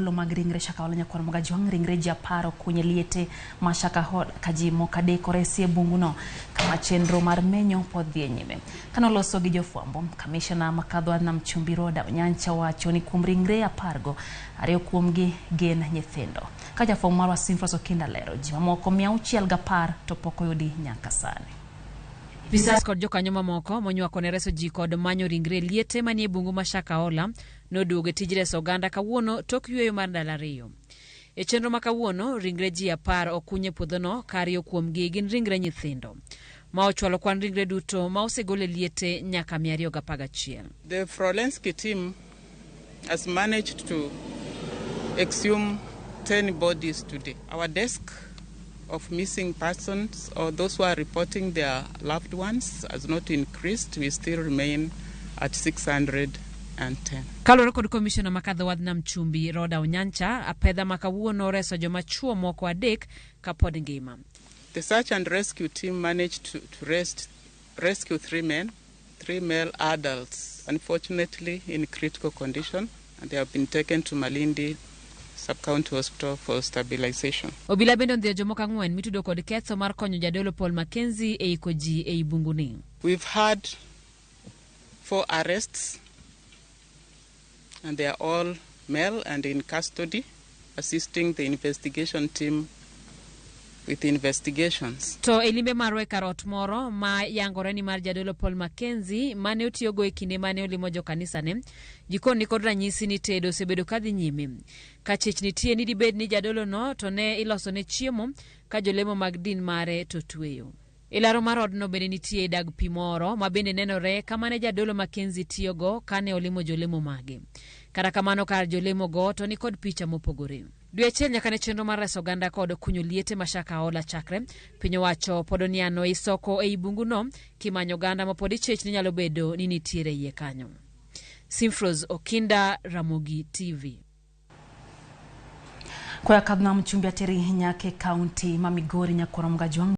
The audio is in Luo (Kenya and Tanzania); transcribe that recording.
golo mag ringre Shakahola nyakwar Mogajwang' ringre ji 10 okunye liete ma Shakahola ka ji moko 3 oresi e bunguno kama chenro mar menyo pod dhi e nyime. Kanoloso gi jofwambo, kamishna makadho Nam Chumbi Roda Onyancha wacho ni kuom ringre 10 go, 2 kuomgi gin nyithindo. Ka jafwambo marwa Simfros Okinda lero, ji mamoko 610 to pok oyudi nyaka sani. Apisas kod jokanyo mamoko monywako ne reso ji kod manyo ringre liete manie bungu ma Shakahola noduogo e tij reso oganda kawuono tok yweyo mar ndalo 2. E chenro ma kawuono, ringre ji 10 okuny e puodhono ka 2 kuomgi gin ringre nyithindo. Ma ochwalo kwan ringre duto ma osegol e liete nyaka 211. The forensic team has managed to exhume 10 bodies today. Our desk of missing persons or those who are reporting their loved ones has not increased. We still remain at 610. Kaluwore kod komishona makadho wadh Nam Chumbi Roda Onyancha, apedha ma kawuono oreso joma chuo moko 3 kapod ngima. The search and rescue team managed to rescue 3 men, 3 male adults, unfortunately in critical condition, and they have been taken to Malindi Sub-County Hospital for stabilization. Obila bende ondhiyo jomoko 4 mitudo kod ketho mar konyo jadolo Paul Mackenzie e iko ji ei bunguni. We've had 4 arrests, and they are all male and in custody, assisting the investigation team with investigations. To e limbe marwa e kar ot moro ma yangore ni mar jadolo Paul Mackenzie mane otiyogo e kinde mane olimo jokanisane, jikon nikod ranyisi ni tedo osebedo kadhi nyime. Ka chich nitie ni dibed ni jadolono to ne ilosone chiemo ka jolemo mag din mare to tweyo. E laro mar odno bende nitie dag pi moro ma bende nenore kama ne jadolo Mackenzie tiyogo kane olimo jolemo mage. Kata kamano kar jolemo go to nikod picha mopogore. Dwe achiel nyaka ne chenro mar reso oganda kod kunyo liete ma Shakahola chakre, piny owacho pod oniano ei soko ei bunguno kimanyo oganda ma pod ichich ni nyalo bedo ni nitiere iye kanyo. Simfros Okinda, Ramogi TV. Koya kadh Nam Chumbi ateri nyaka e kaunti ma Migori nyakwar Mogajwang'.